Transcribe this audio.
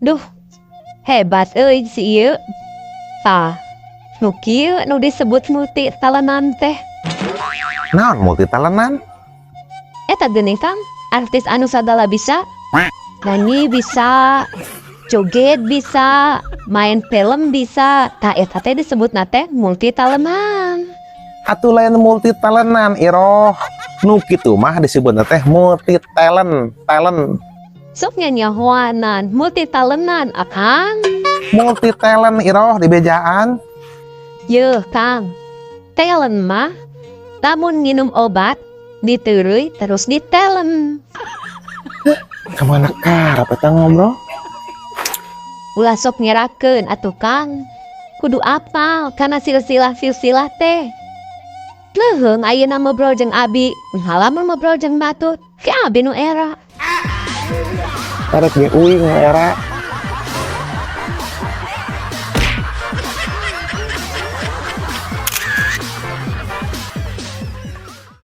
Duh, hebat euy si ieu. Tah, nu kieu nu disebut multi talentan teh. Naon multi talentan? Eta geuning, Kang, artis anu sagala bisa. Nyanyi bisa, joget bisa, main film bisa. Tah, eta teh disebutna teh multi talentan. Atuh lain multi talentan, Iroh. Nu kitu mah disebutna teh multi talent, talent. Sok nyanyahoanan, multi talentan, Akang. Multi talent, Iroh, di bejaan. Yeuh, Kang. Talent mah lamun nginum obat diteureuy terus ditelen. Kemana karep eta ngobrol? Ulah sok ngerakeun atuh, Kang. Kudu apal kana silsilah-silsilah teh. Leuheung ayeuna ngobrol jeung abi, lamun ngobrol jeung batur, ke abi nu era. Karek ge uing era.